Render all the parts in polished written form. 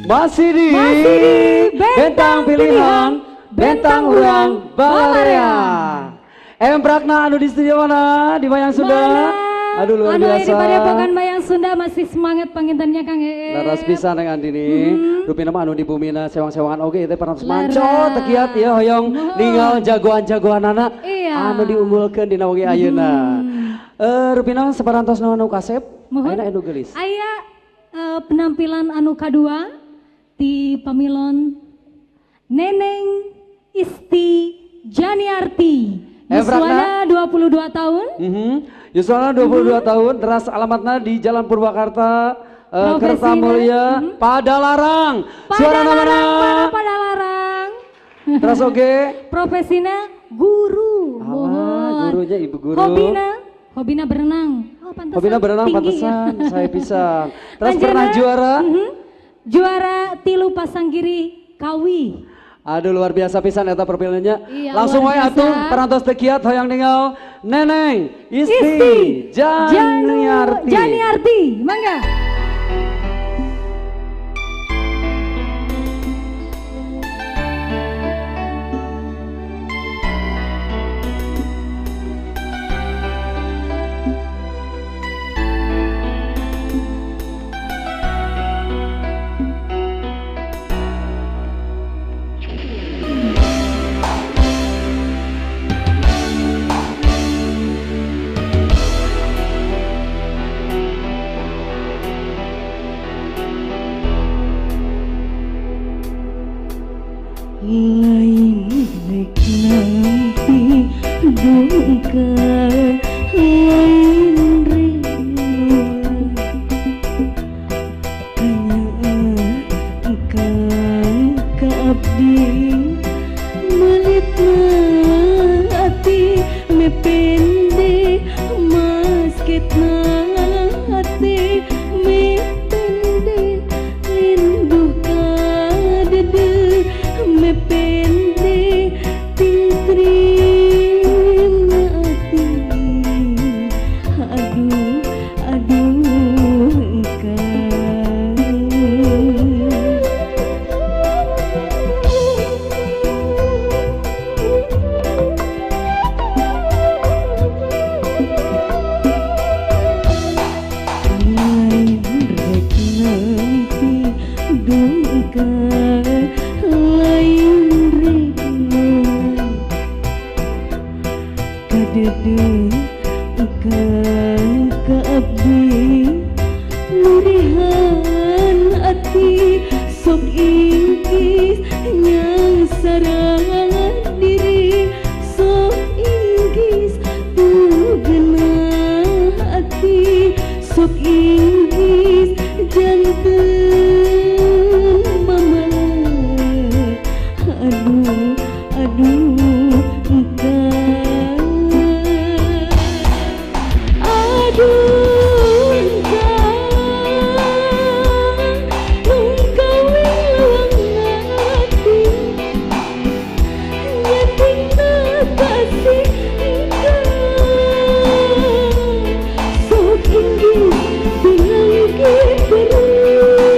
Masih di Bentang Pilihan, Bentang Urang Balarea. Emprakna anu di studio mana? Di Mayang Sunda. Mana? Aduh, luar anu biasa. Di Padepokan Mayang Sunda masih semangat pangintennya, Kang Eep. Leres pisan Neng Andini. Rupina mah anu di bumina sewang-sewangan oge teh parantos manco teu kiat ya, hoyong ninggal jagoan-jagoanana anu diunggulkeun dina wengi ayeuna. Rupina saparantos anu kasep, ayeuna anu geulis. Aya penampilan anu kadua di pamilon Neneng Isti Janiarti. Yuswana 22 tahun. Yuswana 22 tahun, teras alamatna di Jalan Purwakarta, Kertamulya, Padalarang. Suara mana? Padalarang. Teras oge. Profesina guru. Alah, gurunya ibu guru. Hobina berenang. Oh, pantesan. Hobina berenang, tinggi, pantesan. Ya. Saya bisa. Terus pernah juara? Juara tilu pasanggiri kawi. Aduh, luar biasa pisan eta profilnya. Iya, langsung wae atuh parantos teu kiat hoyong ningal Neneng Isti Janiarti. Janiarti, mangga. Lain rek nampi duka, lain rindu kanyaan kang ka abdi melitna ati mepende masketna ati mepende linduh kadede mepende tingtrim ati. Aduh aduh engkau lain rek nampi duka, lain rindu kadede kang ka abdi murihan ati sok inggis nyangsarang diri sok inggis tugenah ati sok inggis janten mama. Aduh aduh engkau, aduh engkau nungkawin luang hati nyating kasih engkau sok inggis tinggal terus.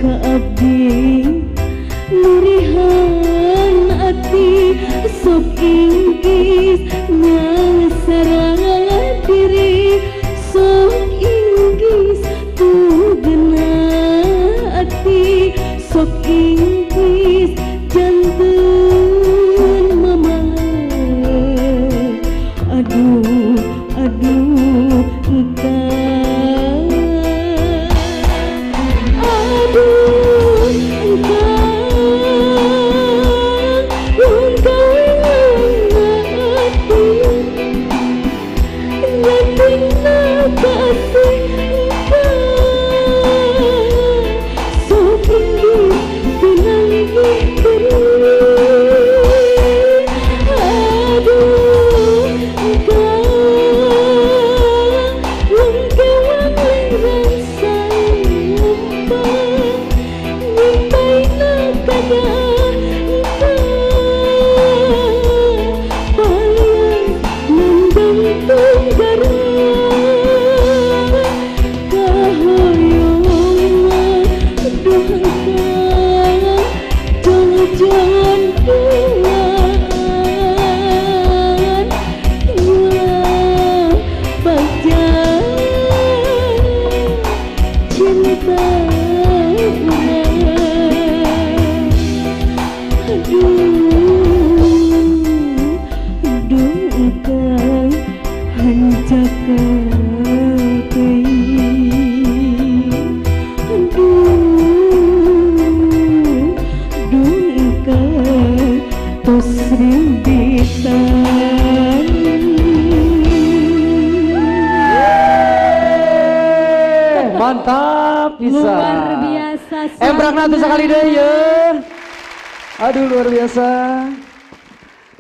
ka abdi murihan ati sok inggis nyasara diri sok inggis tugena ati sok inggis janten mama aduh aduh engkau aduh engkau engkau ati nyatina kasih engkau sok inggis pinanggih deui aduh engkau engkau rasa lupa nyimpaina kada engkau palian nandang tunggara kahoyong aduh engkau jangan pulang nyulang bagja cinta urang aduh aduh engkau hanjaka teuing aduh aduh engkau tos rimbitan. Mantap bisa. Luar biasa. Embrakna tuh sekali deh ya. Aduh luar biasa.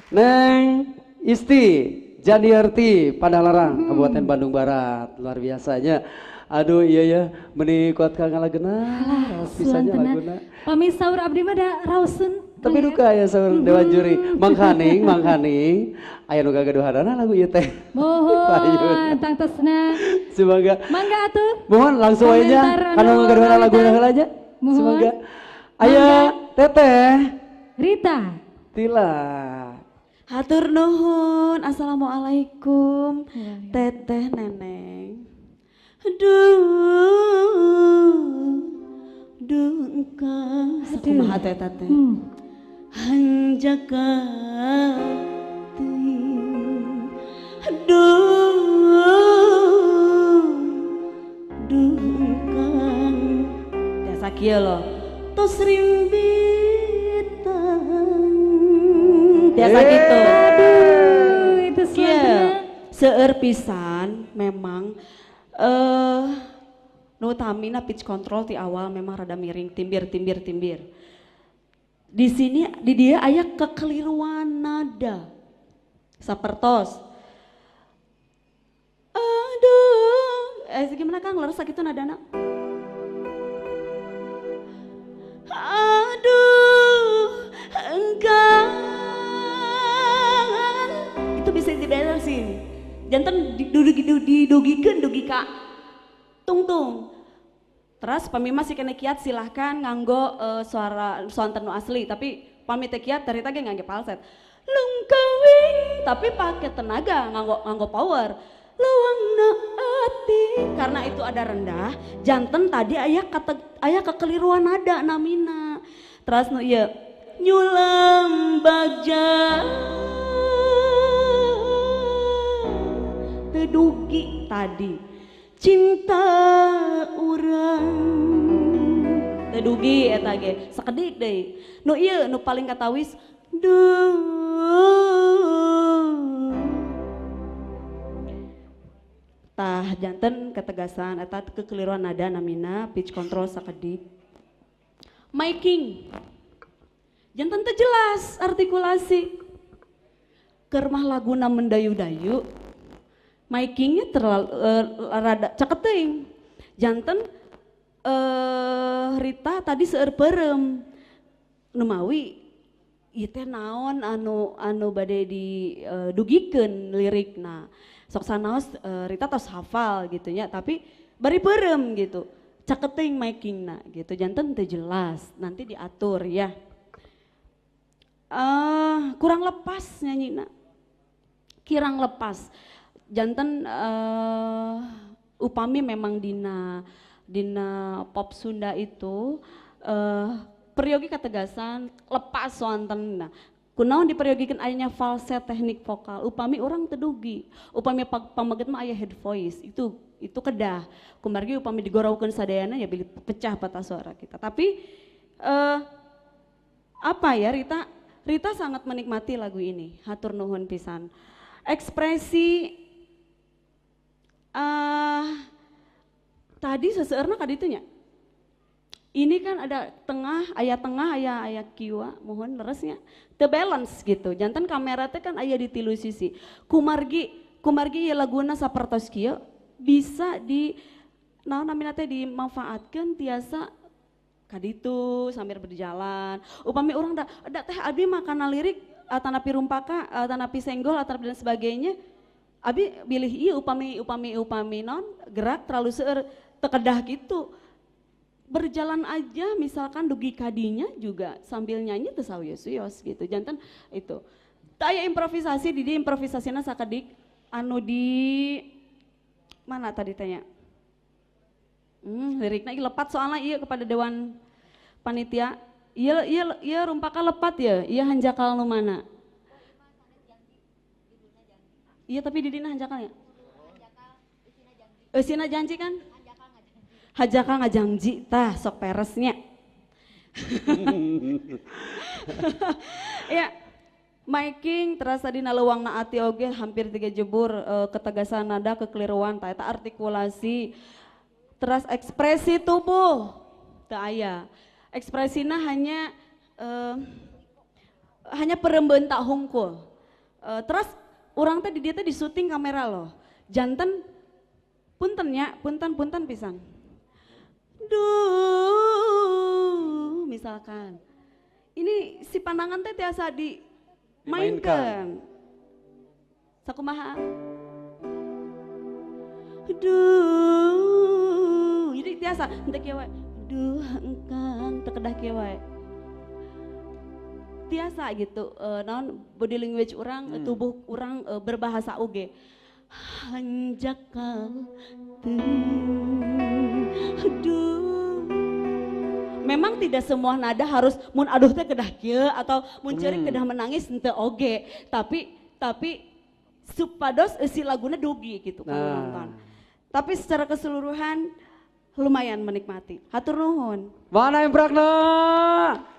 Neng Isti Janiarti Padalarang, Kabupaten Bandung Barat, luar biasanya. Aduh iya ya, meni kuat ka ngalagena, raos pisannya laguna. Pami saur abdi mah da raoseun. Tapi duka ya saur dewan juri. Mang Haning, Mang Haning, aya nu gagaduhanana lagu ieu teh. Mohon tangtosna. Semoga. Mangga atuh. Mohon langsung aja Komentar anu anu gagaduhanana lagu komentar. heula aja. Mohon. Semoga. Aya Teteh Rita. Tila. Hatur nuhun, assalamualaikum, Teteh Neneng. Aduh, duh engkau, sakumaha teh teteh. Hanjaka teuing. Aduh, duh engkau. Biasa kieu loh, tos rimbitan. Biasa gitu. Aduh, itu Kieu, suaranya. seueur pisan memang nu utamina pitch control ti awal memang rada miring timbir timbir timbir. Di sini di dia aya kekeliruan nada. Sapertos. Aduh, gimana Kang leres sakitu nadana? Aduh, engkau. Itu bisa diberesin. Janten didugikeun dugi ka tungtung. Terus pami masih kena kiat silahkan nganggo suara sonten nu asli, tapi pami teh kiat cerita ge ngangge falset. Lungkawing tapi pakai tenaga nganggo nganggo power. Leuweungna ati karena itu ada rendah, janten tadi aya kata aya kekeliruan nada namina. Terus nu ieu nyulam bagja teu dugi tadi cinta urang teu dugi eta ge sakedik deui nu ieu nu paling katawis duh tah janten ketegasan eta kekeliruan nada namina pitch control sakedik miking janten teu jelas artikulasi keur mah laguna mendayu-dayu mikingnya terlalu rada caket teuing janten Rita tadi seueur peureum nu mawi ieu teh naon anu anu bade didugikeun lirikna sok sanaos Rita tos hafal gitu nya tapi bari peureum gitu Caket teuing miking-na gitu, janten teu jelas, nanti diatur ya. Kurang lepas nyanyina. Kirang lepas. Janten upami memang dina dina pop Sunda itu peryogi ketegasan lepas sonten. Nah, kunaon diperyogikeun ayanya falset teknik vokal upami orang teu dugi, upami pameget mah aya head voice itu kedah kumargi upami digorowkeun sadayana ya bilih pecah patah suara kita. Tapi apa ya, Rita Rita sangat menikmati lagu ini, hatur nuhun pisan. Ekspresi tadi seseueurna ka ditu nya. Ini kan ada tengah, aya aya kiwa, mohon leresnya. Teu balance gitu. Janten kamera teh kan aya di tilu sisi. Kumargi kumargi ieu laguna sapertos kieu bisa di naon namina teh, dimanfaatkeun tiasa kaditu sambil berjalan. Upami urang da teh abi mah kana lirik atanapi rumpaka, atanapi senggol atanapi dan sebagainya. Abi bilih ieu upami upami upami non gerak terlalu seueur teu kedah gitu, berjalan aja misalkan dugi kadinya juga sambil nyanyi teu sawios-wios gitu. Janten itu teu aya improvisasi di dieu, improvisasina sakedik anu di mana tadi tanya lirikna ieu lepat soalnya ieu kepada dewan panitia ieu ieu ieu rumpaka lepat ya, ieu hanjakal nu mana. Iya, tapi di dina hanjakalnya eusina janji kan. Hajakal ngajangji tah sok peresnya. Ya, miking terasa dina leuwangna ati oge hampir tiga jebur, ketegasan nada, kekeliruan tah eta artikulasi. Terus ekspresi tubuh teu aya. Ekspresina hanya hanya perembeun hungkul. Terus urang teh di dieu teh di syuting kamera loh. Janten punten nya, punten punten pisan. Duh, misalkan. Ini si pandangan teh tiasa dimainkan. Sakumaha? Duh, jadi tiasa henteu kieu wae. Duh, engkang teu kedah kieu wae. Tiasa gitu, naon body language orang, tubuh orang berbahasa oge. Hanjakal aduh. Memang tidak semua nada harus mun aduh teh kedah kieu atau mun ceurik kedah menangis, henteu oge, tapi supados si laguna dugi gitu kalau nonton. Tapi secara keseluruhan lumayan menikmati. Hatur nuhun. Mana emprakna?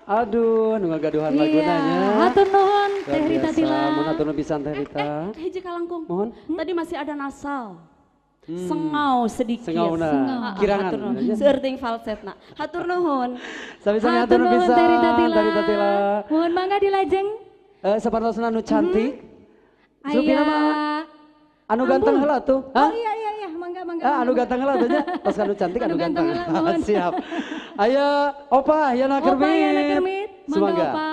Aduh, nu ngagaduhan laguna nya. Hatur nuhun Teh Rita Tila. Mun hatur nuhun pisan Teh Rita. Eh, hiji kalangkung. Mohon. Tadi masih ada nasal. Sengau sedikit. Sengauna. Sengau. Kirangan. Hatur nuhun. Seueur teuing falsetna. Hatur nuhun. Sami-sami hatur nuhun pisan Teh Rita Tila. Teh Rita Tila. Mohon mangga dilajeng. Sapertosna nu cantik. Supina Aya mah anu ganteng heula tuh. Oh iya, mangga mangga. Ah, anu ganteng heula tuh nya. Tos anu cantik anu Anu ganteng ganteng. heula, mohon. Siap. Ayo Opa Yana Opa Kermit. Yana Kermit. Mangga Sumangga. Opa.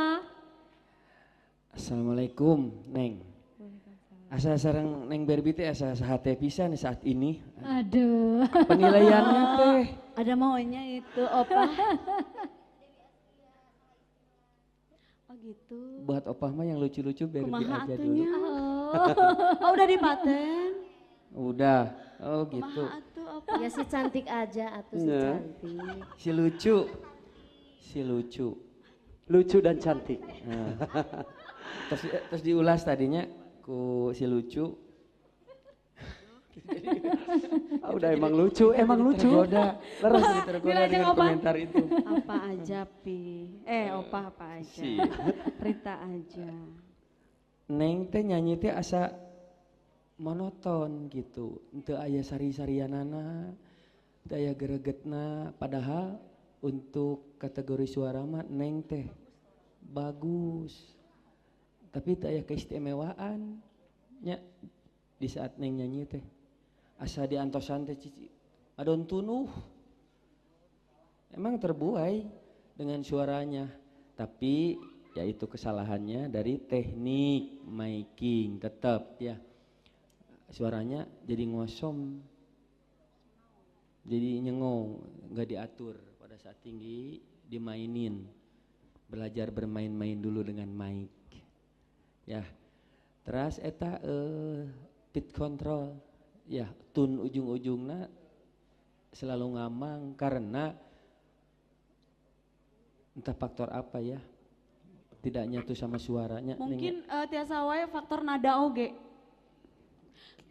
Assalamualaikum, Neng. Asa sareng Neng Barbie teh asa sahate pisan saat ini. Aduh. Penilaiannya teh Ada maunya itu, Opa. Oh gitu. Buat Opah mah yang lucu-lucu Barbie Kumaha aja dulu. atunya? Oh, udah dipaten. Udah. Oh gitu. Kumaha atuh, Opa? Ya si cantik aja atuh, si Ya. cantik. Si lucu. Si lucu. Lucu dan cantik. Nah. Terus diulas tadinya ku si lucu. Ah, udah emang lucu, emang lucu. Tergoda. Leres. Jadi tergoda Dilajeng dengan Opa. komentar itu. Apa aja, Pi? Eh, Opa apa aja? Si. Rita aja. Neng teh nyanyi teh asa monoton gitu. Henteu aya sari-sarianana, teu aya geregetna, padahal untuk kategori suara mah Neng teh bagus. Tapi teu aya keistimewaan nya di saat Neng nyanyi teh. Asa diantosan teh cici adon tunuh. Emang terbuai dengan suaranya, tapi ya itu kesalahannya dari teknik miking tetap ya. Suaranya jadi ngosom. Jadi nyengong, nggak diatur pada saat tinggi, dimainin. Belajar bermain-main dulu dengan mic. Ya. Terus eta pitch control. Ya, tune ujung-ujungna selalu ngamang karena entah faktor apa ya, tidak nyatu sama suaranya. Mungkin tiasa wae faktor nada oge.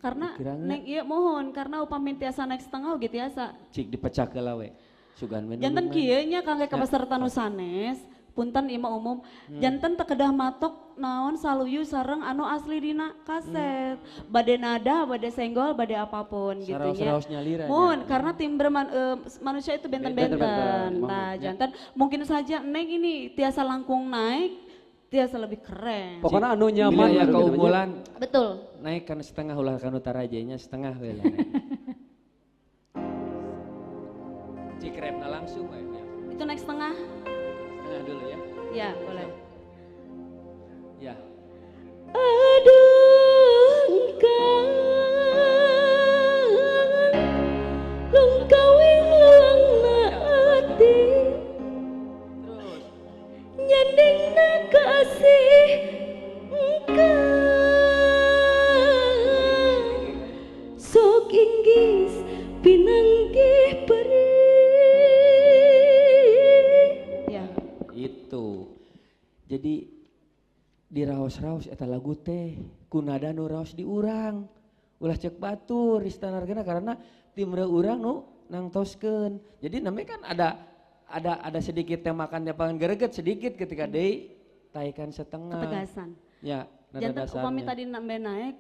Karena Kirangna. Neng ieu mohon karena upami tiasa naik setengah oge tiasa. Cik dipecah ke we. Sugan we Janten nulungan. Kieu nya kangge ka peserta nu sanes, punten ieu mah umum, janten teu kedah matok naon saluyu sareng anu asli dina kaset. Bade nada, bade senggol, bade apapun gitu nya. Saraos-saraos nyalira nya. Mohon, karena timbre manusia itu benten-benten. Benten-benten, mohon. Nah, janten mungkin saja Neng ini tiasa langkung naik, tiasa lebih keren. Pokoknya anu nyaman Bila ya gitu nya. keunggulan Betul. Naik kan setengah ulah kan utara nya setengah we lah. Cik repna langsung we ya. Itu naik setengah? Setengah dulu ya. Ya, boleh. Ya. Aduh engkau lungkawing luangna ati Terus. Nyandingna kasih engkau sok inggis pinanggih perih. Ya. Itu. Jadi diraos-raos eta lagu teh ku nada nu raos di urang. Ulah cek batur istanargana karena timbre urang nu nangtoskeun. Jadi namanya kan ada sedikit temakan lapangan gereget sedikit ketika deui taikan setengah. Ketegasan. Ya, nada Janten upami dasarnya. Tadi nambe naik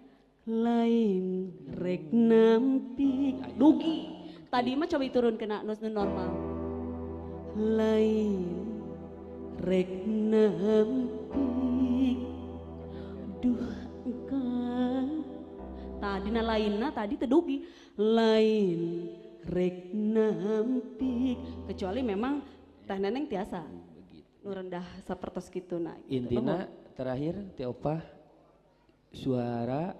lain rek nampik dugi. Tadi mah coba turun kena nu normal. Lain rek nampik duh engkau. Tadi na lainna tadi teu dugi. Lain rek nampik kecuali memang teh Neneng tiasa nu rendah sapertos kitu nah gitu. Intina terakhir Teh Opah, suara,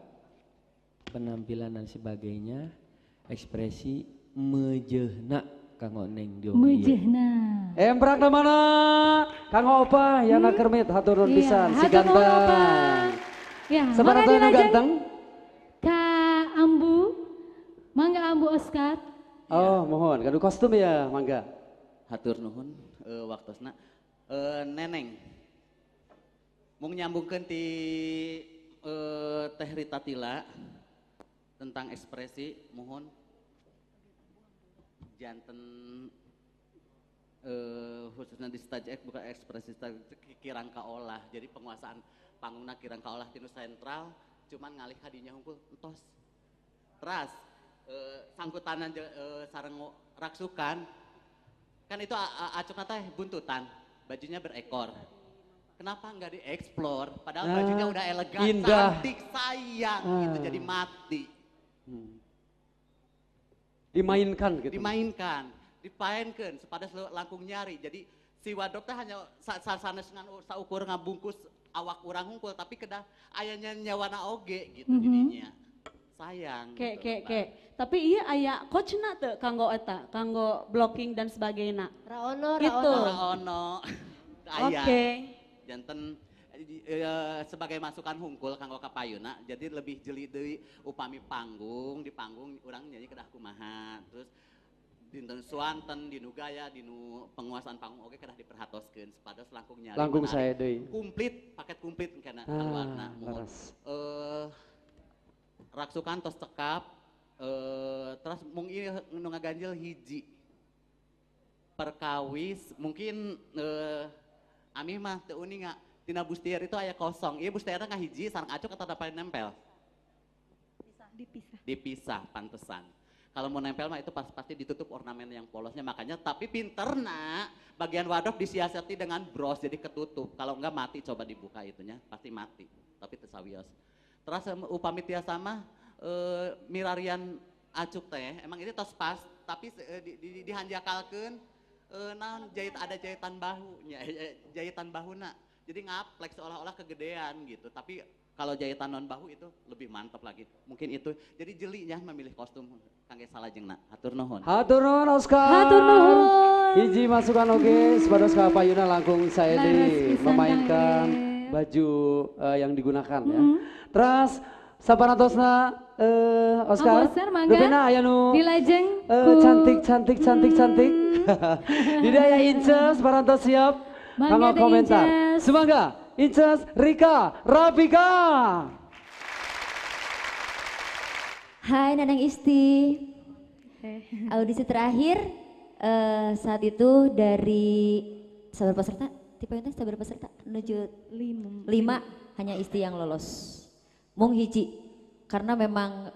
penampilan dan sebagainya, ekspresi mejehna kanggo Neng di ieu. Mejehna. Emprak na mana? Kang Opa, Yana Kermit, hatur nuhun Iya, pisan, si hatur nuhun, Opa. ganteng. Ya, Sabaraha mangga nu dilajeng ganteng? Ka Ambu, mangga Ambu Oscar. Oh, mohon, kadu kostum ya, mangga. Hatur nuhun waktosna. Neneng. Mung nyambungkeun ti Teh Rita Tila tentang ekspresi, mohon janten khususnya di stage act bukan ekspresi stage kirang kaolah. Jadi penguasaan panggungna kirang kaolah tinu sentral cuman ngalih hadinya hungkul entos. Teras sangkutanan sareng raksukan kan itu acukna teh buntutan, bajunya berekor. Kenapa nggak dieksplor? Padahal Nah, bajunya udah elegan, indah. Cantik, sayang, gitu jadi mati. Dimainkan gitu. Dimainkan, dipaenkeun supados langkung nyari. Jadi si wardrobe teh hanya sanes ngan saukur ngabungkus awak urang hungkul, tapi kedah ayanya nyawana oge gitu jadinya. Sayang. Ke gitu, ke Pak. Ke. Tapi iya aya coachna teu kanggo eta, kanggo blocking dan sebagainya. Raono, Gitu. Raono. Ora ono. Aya. Oke. Janten sebagai masukan hungkul kanggo kapayuna, jadi lebih jeli deui upami panggung, di panggung urang nyanyi kedah kumaha. Terus dinten suanten dinu gaya, dinu penguasaan panggung oge kedah diperhatoskeun supados langkung nyari Langkung menarik. saya deui. Komplit, paket komplit kana kaluarna. Mohon. Leres. Raksukan tos cekap, terus mung ieu nu ngaganjel hiji perkawis mungkin amih mah teu uninga tina bustier itu aya kosong, ieu bustierna ngahiji sareng acuk atau dapat nempel? Dipisah. Dipisah pantesan. Kalau mau nempel mah itu pasti ditutup ornamen yang polosnya, makanya tapi pinterna bagian wardrobe disiasati dengan bros jadi ketutup. Kalau enggak mati, coba dibuka itunya pasti mati, tapi teu sawios. Terus upami tiasa mah mirarian acuk teh emang ini tos pas tapi dihanjakalkeun naon jahit, ada jahitan bahunya, jahitan bahuna Jadi ngaplek seolah-olah kegedean gitu. Tapi kalau jahitan non bahu itu lebih mantap lagi. Mungkin itu. Jadi jelinya memilih kostum kangge salajengna. Hatur nuhun. Hatur nuhun Oscar. Hatur nuhun. Hiji masukan oge sepados ka payuna langkung sae memainkan baju yang digunakan ya. Terus saparantosna Oscar. Oscar mangga. Rupina aya nu dilajeng cantik cantik cantik cantik. Di dieu aya Inces parantos siap kanggo komentar. Sumangga Inces Rika Rafika. Hai Nanang Isti. Audisi terakhir saat itu dari sabar peserta, tipe itu sabar peserta menuju 5 hanya Isti yang lolos. Mung hiji karena memang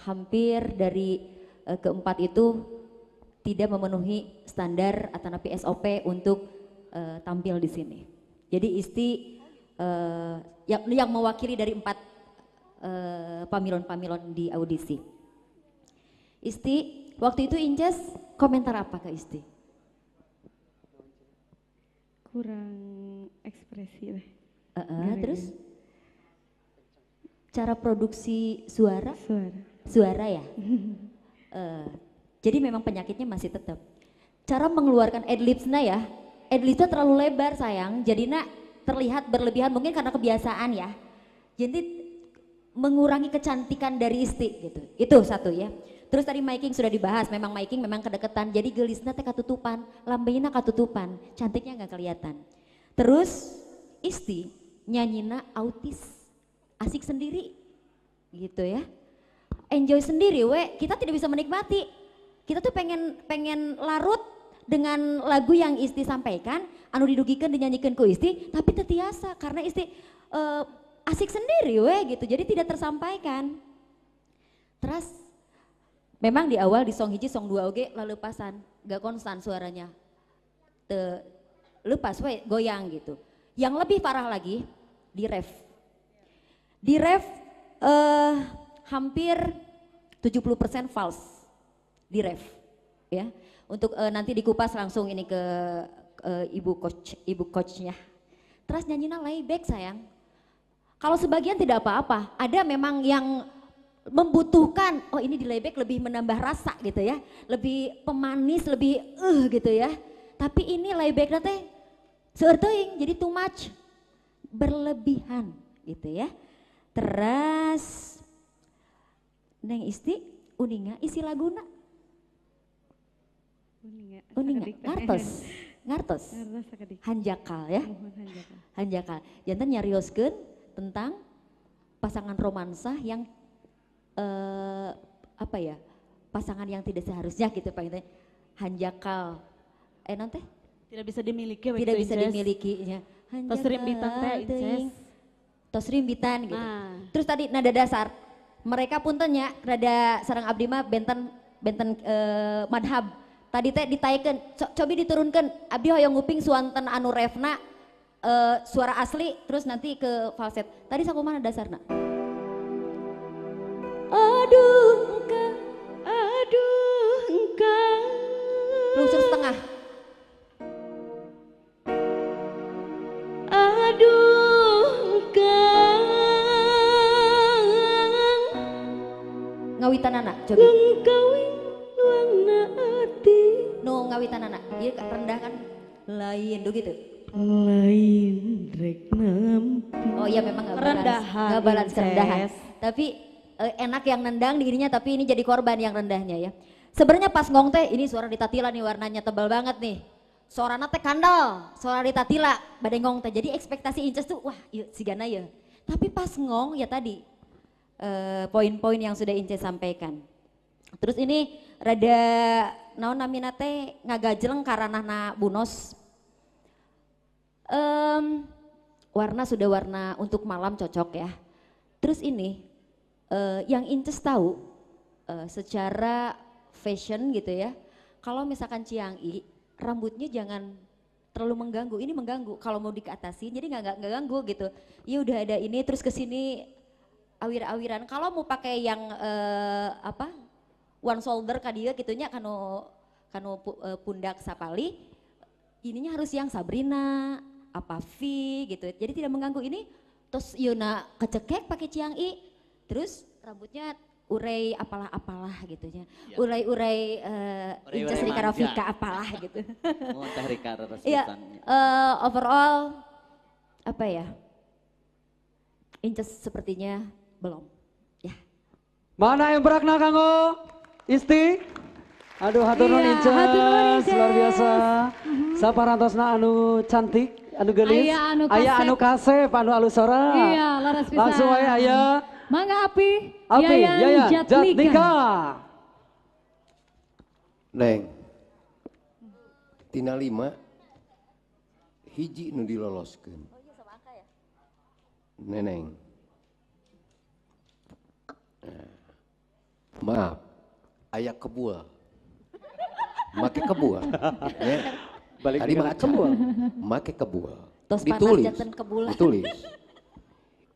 hampir dari keempat itu tidak memenuhi standar atau napi SOP untuk tampil di sini. Jadi Isti yang mewakili dari 4 pamilon-pamilon di audisi. Isti, waktu itu Inces komentar apa ke Isti? Kurang ekspresi lah. Terus? Cara produksi suara? Suara ya? Jadi memang penyakitnya masih tetap. Cara mengeluarkan adlibsnya ya, adlibsnya terlalu lebar sayang, jadi nak terlihat berlebihan mungkin karena kebiasaan ya. Jadi mengurangi kecantikan dari Isti gitu, itu satu ya. Terus tadi miking sudah dibahas, memang miking memang kedeketan, jadi gelisnya teh katutupan, lambenya katutupan, cantiknya nggak kelihatan. Terus Isti nyanyina autis, asik sendiri gitu ya, enjoy sendiri we, kita tidak bisa menikmati. Kita tuh pengen larut dengan lagu yang Isti sampaikan, anu didugikan dinyanyikan ku Isti, tapi tetiasa karena Isti asik sendiri we gitu, jadi tidak tersampaikan. Terus memang di awal di song hiji, song 2 oge lalepasan, gak konstan suaranya, lepas we goyang gitu. Yang lebih parah lagi di ref. Di ref hampir 70% false di ref ya. Untuk nanti dikupas langsung ini ke ibu coachnya. Terus nyanyinya layback sayang. Kalau sebagian tidak apa-apa, ada memang yang membutuhkan, oh ini di layback lebih menambah rasa gitu ya, lebih pemanis, lebih gitu ya. Tapi ini layback teh seueur teuing, jadi too much, berlebihan gitu ya. Terus Neng Isti uninga isi laguna. Uninga, ngartos, ngartos, hanjakal ya, hanjakal. Jantan nyarioskeun tentang pasangan romansa yang apa ya, pasangan yang tidak seharusnya gitu Pak, hanjakal, nanti tidak bisa dimiliki, tidak bisa dimiliki, ya. Tos rimbitan teh Inces, tos rimbitan gitu. Nah. Terus tadi nada dasar, mereka puntennya rada sarang abdi mah benten benten madhab. Tadi teh ditaikeun, cobi diturunkan, abdi hoyong nguping suanten anu refna suara asli terus nanti ke falset. Tadi sakumaha dasarna? Aduh engkau, aduh engkau. Lungsur setengah. Aduh engkau. Ngawitanana cobi. Lengkawin luangna ati. Nu ngawitanana, ieu rendah kan lain duh gitu. Lain rek nampi. Oh iya memang nggak balance, nggak balance kerendahan. Tapi enak yang nendang dirinya, tapi ini jadi korban yang rendahnya ya. Sebenarnya pas ngong teh ini suara Rita Tila nih warnanya tebal banget nih. Suarana teh kandel, suara Rita Tila bade ngong teh. Jadi ekspektasi Inces tuh wah ieu sigana ya. Tapi pas ngong ya tadi poin-poin yang sudah Inces sampaikan. Terus ini rada naon namina teh ngagajleng karanahna Bunos. Warna sudah warna untuk malam cocok ya. Terus ini yang Inces tahu secara fashion gitu ya. Kalau misalkan Ciang I rambutnya jangan terlalu mengganggu. Ini mengganggu kalau mau dikeatasin jadi nggak ganggu gitu. Ya udah ada ini terus ke sini awir-awiran. Kalau mau pakai yang apa one shoulder ka dieu gitunya kanu pundak sapali, ininya harus yang Sabrina apa V gitu. Jadi tidak mengganggu ini. Terus Yuna kecekek pakai ciang i, terus rambutnya urai apalah-apalah gitu ya. Urai-urai Inces Rika Rafika apalah gitu. Mohon Teh Rika leres Iya, pisan. Overall apa ya? Inces sepertinya belum. Ya. Mana yang berakna kanggo Isti? Aduh, hatur nuhun Iya, Inces, hatur nuhun, Inces. Luar biasa. Saparantosna anu cantik, anu geulis. Aya anu Aya kasep. Anu kasep, anu alus sora. Iya, leres pisan. Langsung wae aya Mangga Api, Api, Yayan Yayan Jatnika. Jatnika. Neng, tina lima, hiji nu diloloskeun. Neneng. Nah, maaf, aya kebul. Make kebul. Ya. Balik Tadi dengan mah kebul. Make kebul. Tos panas Ditulis. janten kebulan. Ditulis.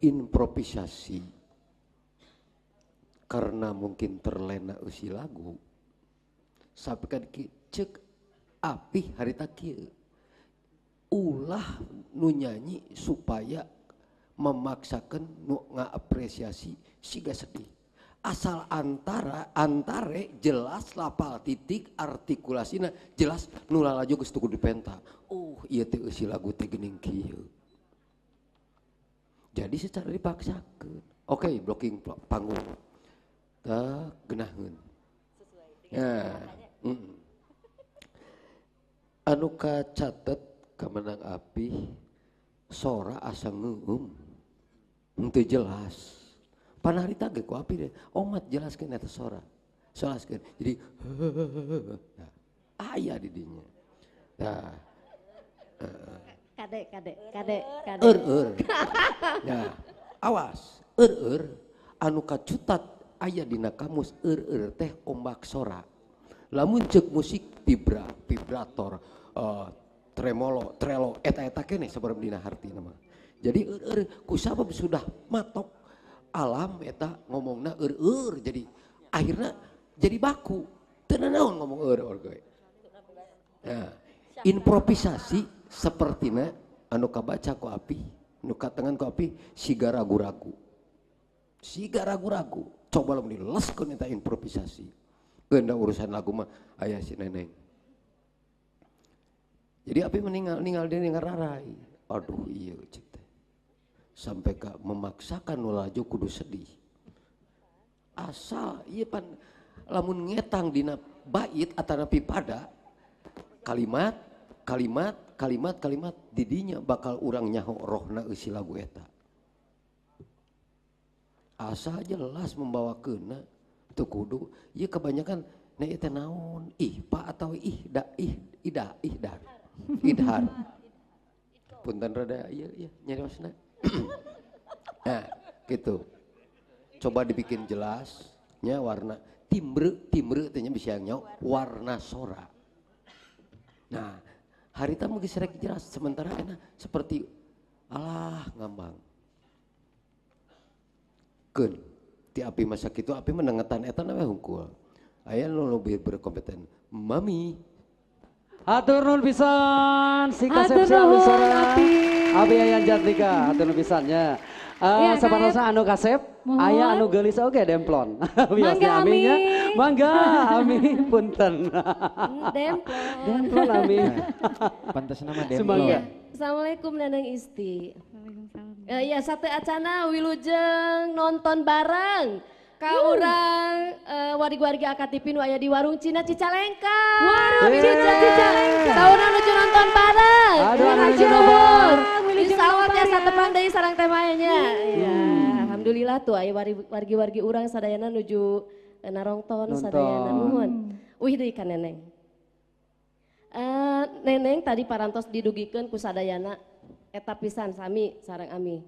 Improvisasi karena mungkin terlena eusi lagu sampai kan ki cek api harita kieu ulah nu nyanyi supaya memaksakan nu ngaapresiasi siga sedih, asal antara antare jelas lapal titik artikulasina jelas, nu lalajo geus teu kudu dipenta, oh ieu teh eusi lagu teh geuning kieu. Jadi secara dipaksakeun, oke, blocking panggung teh geunaheun. Nah, Anu kacatet kamenang api sora asa ngeueum, henteu jelas. Panarita ge ku api deh omat jelaskeun eta sora, jelaskeun jadi nah, aya di dinya. Nah, Kade, kade, kade, kade. Eur eur. Nah, awas, eur eur anu kacutat aya dina kamus, eur eur teh ombak sora. Lamun cek musik vibra, vibrator, tremolo, trelo, eta eta keneh sabarep dina hartina mah. Jadi eur eur kusabab sudah matok alam eta ngomongna eur eur, jadi akhirnya jadi baku. Teu nanaon ngomong eur eur ge. Nah, improvisasi sepertina anu kabaca ku api, nu katengan ku api siga ragu-ragu. Siga ragu-ragu. Coba lamun dileskeun eta improvisasi. Keun urusan lagu mah aya si Neneng. Jadi api meninggal ninggal dia ngararai. Aduh iya cek teh. Sampai ka memaksakan nu laju kudu sedih. Asal ieu pan lamun ngetang dina bait atanapi pada kalimat kalimat kalimat kalimat didinya bakal urang nyaho rohna eusi lagu eta. Asa jelas membawa kena teu kudu ieu kebanyakan na ieu teh naon ih pa atau ih da ih ida ihdar idhar punten rada ieu ieu nyariosna. Nah, gitu, coba dibikin jelas nya warna timbre, timbre teh nya bisa nyaho warna sora. Nah, harita mah geus rek jelas, sementara enak seperti alah ngambang. Keun ti api masa kitu api menengetan eta na we hungkul. Aya nu lebih berkompeten. Mami. Hatur nuhun pisan si Hatur kasep si alus nuhun, sora. Api. Api Yayan Jatnika, hatur nuhun pisan nya. Iya, Saparosna anu kasep, Mohon. Aya anu geulis oge demplon. Wiosna Mangga, Ami nya. Ami. Mangga Ami punten. Demplon. Demplon Ami. Pantes nama demplon. Sumangga. Assalamualaikum Neneng Isti. Waalaikumsalam. Ya sate acana wilujeng nonton bareng. Ka urang wargi-wargi AKTV nu aya di Warung Cina Cicalengka. Warung Cina Cicalengka. Sauna nuju nonton bareng. Aduh, anu nuju Nuju nonton. Wilujeng Insya Allah nonton tiasa ya. tepang deui sareng teh nya. Ya, alhamdulillah tuh aya wargi-wargi urang sadayana nuju narongton Nonton. Sadayana nuhun. Uih deui ka Neneng. Neneng tadi parantos didugikeun ku sadayana eta pisan sami sareng ami.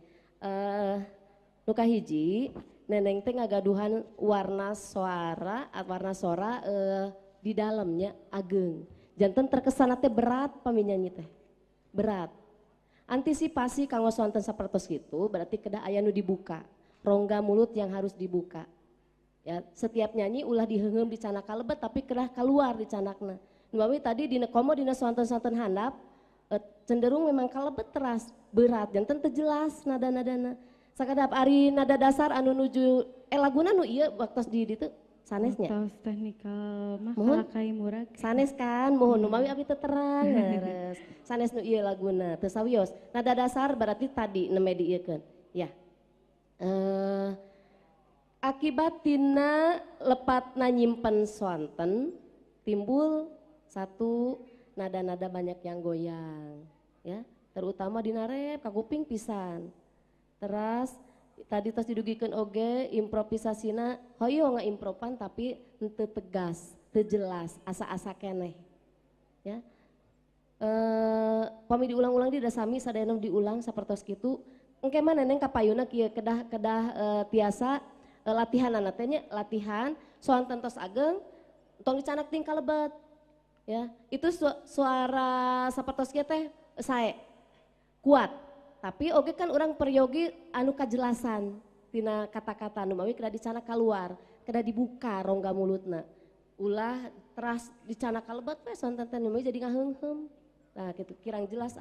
Nu kahiji Neneng teh ngagaduhan warna suara, warna sora di dalamnya ageng. Janten terkesan teh berat pami nyanyi teh. Berat. Antisipasi kanggo sonten sapertos gitu berarti kedah aya nu dibuka. Rongga mulut yang harus dibuka. Ya, setiap nyanyi ulah diheungeum di canak kalebet tapi kedah keluar di canakna. Nuami tadi dina komo dina sonten-sonten handap Cenderung memang kalebet teras berat, janten teu jelas nada-nadana. Sakadap ari nada dasar anu nuju laguna nu ieu waktos di ditu sanesnya. Tos teknikal mah. Mohon. Kalakai murag. Sanes kan, mohon numawi abi teu terang leres. Sanes nu ieu laguna teu sawios. Nada dasar berarti tadi nembe diieukeun. Ya. Akibat tina lepatna nyimpen sonten timbul satu nada-nada banyak yang goyang ya, terutama dina ref kakuping pisan. Teras tadi tos didugikeun oge improvisasina hoyong ngaimpropan tapi henteu tegas, teu jelas, asa-asa keneh ya. Pami diulang-ulang di sami sadayana diulang sapertos kitu, engke mah Neneng kapayuna kieu, kedah kedah tiasa latihan teh nya, latihan soanten tos ageng tong dicanak ting kalebet ya. Itu suara sapertos kieu teh sae kuat, tapi oge kan orang peryogi anu kajelasan tina kata-kata nu mawi kedah dicanak keluar, kedah dibuka rongga mulutna, ulah teras dicanak kalebet we sonten teh nu mawi jadi ngaheungheum. Nah gitu, kirang jelas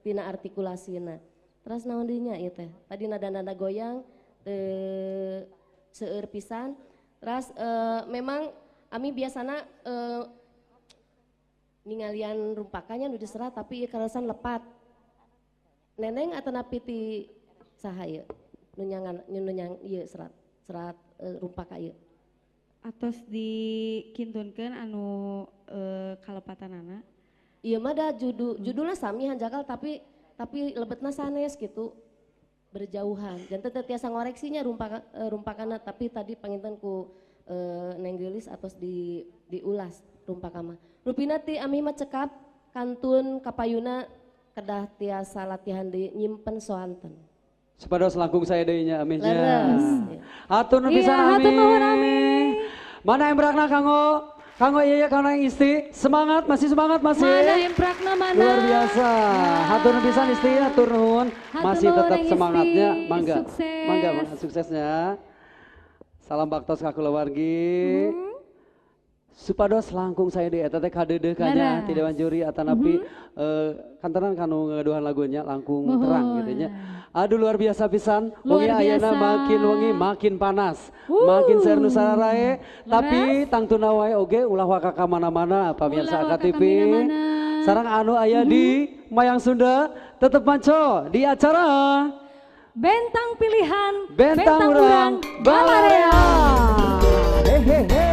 tina artikulasina. Terus naon deui nya ieu teh tadi, nada-nada goyang seueur pisan. Terus memang ami biasana ningalian rumpakannya nu diserat, tapi ieu kaleresan lepat. Neneng atanapi ti saha ieu nu nyangan, nu nyang ieu serat serat rumpaka ieu? Atos dikintunkeun anu kalepatanana. Ieu mah da judulna sami hanjakal, tapi lebetna sanes gitu, berjauhan. Janten teu tiasa ngoreksinya rumpakana, tapi tadi panginten ku Neng Geulis atos diulas rumpaka mah. Rupina ti ami mah cekap, kantun kapayuna kedah tiasa latihan di nyimpen soanten. Supados langkung sae deui nya Amih nya. Leres. Hatur nuhun pisan Iya, hatur Ami. Nuhun Ami. Mana emprakna kanggo kanggo iya ya, kanggo yang Isti? Semangat, masih semangat masih. Mana emprakna, mana? Luar biasa. Hatur nuhun pisan Isti, hatur nuhun. Hatur Masih nuhun, tetap Neng semangatnya, Isti. Mangga. Sukses. Mangga, mangga suksesnya. Salam baktos ka kulawargi. Supados langkung sae deui eta teh kadeudeuh kanya Leres. ti dewan juri atanapi kantenan kanu ngagaduhan lagunya langkung Mohon. Terang gitu nya. Aduh, luar biasa pisan. Luar Wengi ayeuna biasa. makin wengi makin panas. Makin seueur nu sararae, tapi tangtuna wae oge ulah waka ka mana-mana pamirsa Ulah waka ka AKTV. mana-mana. Sareng anu aya di Mayang Sunda tetep manco di acara Bentang pilihan, Bentang Urang Balarea. Hehehe.